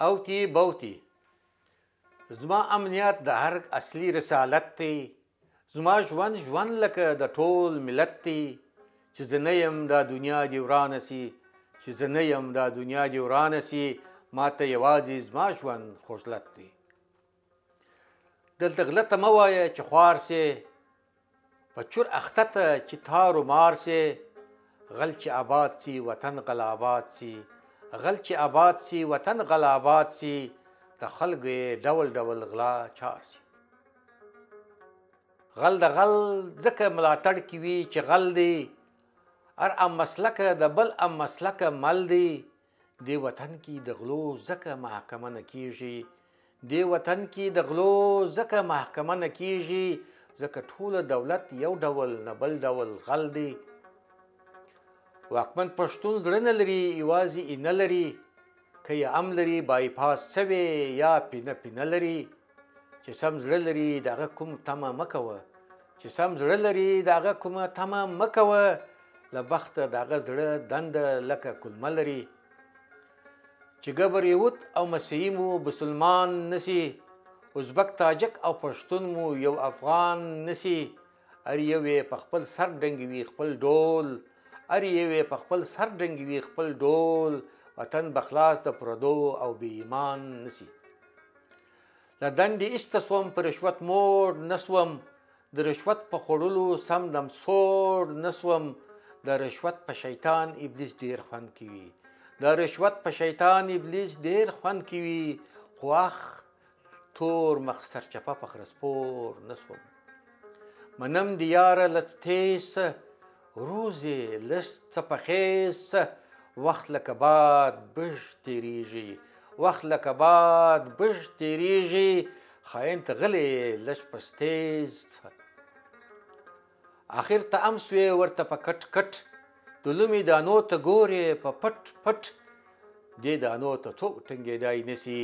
اوتی بوتی زما امنیت د هر اصلي رسالت دی، زما ژوند ژوند لکه د ټول ملت دی. چې زه نه یم دا دنیا دې ورانه سي، چې زه نه یم دا دنیا دې ورانه سي، ما ته یوازې زما ژوند خوږلت دی. دلته غله ته مه وایه چې خوار سې، په چور اخته ته چې تار و مار سې. غل چې آباد سي وطن غل آباد سي، غل چې آباد سي وطن غل آباد سي، د خلکو یې ډول ډول غلا چار سي. غل د غل ځکه ملاتړ کوي چې غل دی، هر ام مسلکه د بل ام مسلکه مل دی. دې وطن کې د غلو ځکه محکمه نه کیږي، دې وطن کې د غلو ځکه محکمه نه کیږي، ځکه ټوله دولت یو ډول نه بل ډول غل دی. واکمن پښتون زړه نه لري، یوازې اینه لري، که یې ام لري بای پاس سوې یا پینه پینه لري. چې سم زړه لري د هغه کوم تمه مه کوه، چې سم زړه لري د هغه کومه تمه مه کوه، له بخته د هغه زړه دنده لکه کلمه لري. چې ګبر یهود او مسیحي مو مسلمان نسی، ازبک تاجک او پښتون مو یو افغان نسی، هر یو یې په خپل سر ډنګوي خپل ډول، هر یو یې په خپل سر ډنګوي خپل ډول، وطن به خلاص د پردو او بې ایمان نسی. له دندې ایسته سوم، په رشوت موړ نه سوم، د رشوت په خوړلو سم دم سوړ نه سوم. د رشوت په شیطان ابلیس ډیر خوند کوي، د رشوت په شیطان ابلیس ډیر خوند کوي، خو اخ تور مخ سرچپه په خره سپور نه سوم. منم دي یاره لږ تېز سه، روزې لږ څه پخېز سه، وخت لکه باد بژ تېرېږي، وخت لکه باد بژ تېرېږي، خاین ته غلی لږ پس تېز سه. اخر ته ام سوې ورته په کټ کټ، د لومې دانو ته ګورې په پټ پټ، دې دانو ته څوک ټنګېدای نه سي،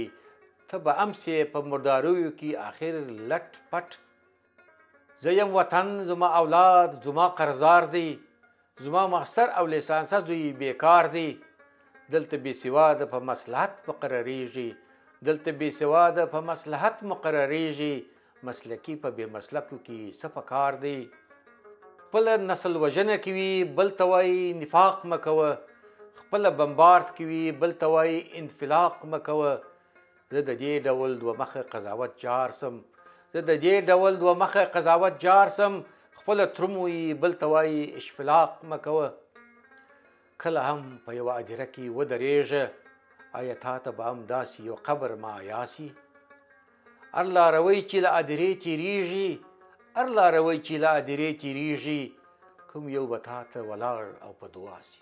ته به ام سې په مرداریو کې اخر لټ پټ. زه یم وطن، زما اولاد زما قرضدار دی، زما ماستر او لیسانسه زوی بیکار دی. دلته بې سواده په مصلحت مقرریږي، دلته بې سواده په مصلحت مقرریږي، مسلکي په بې مسلکو کې څه په کار دی. خپله نسل وژنه کوي بل ته وایي نفاق مه کوه، خپله بمبارد کوي بل ته وایي انفلاق مه کوه. زه د دې ډول دوه مخه قضاوت جار سم، زه د دې ډول دوه مخه قضاوت جار سم، خپله تروم وي بل ته وایي اشفلاق مه کوه. کله هم په یوه ادیره کې ودرېږه، آیا تا ته به هم داسې یو قبر مایا سي؟ هر لاروی چې له ادیرې تېرېږي، هر لاروی چې له ادیرې تېرېږي، کوم یو به تا ته ولاړ او په دعا سي.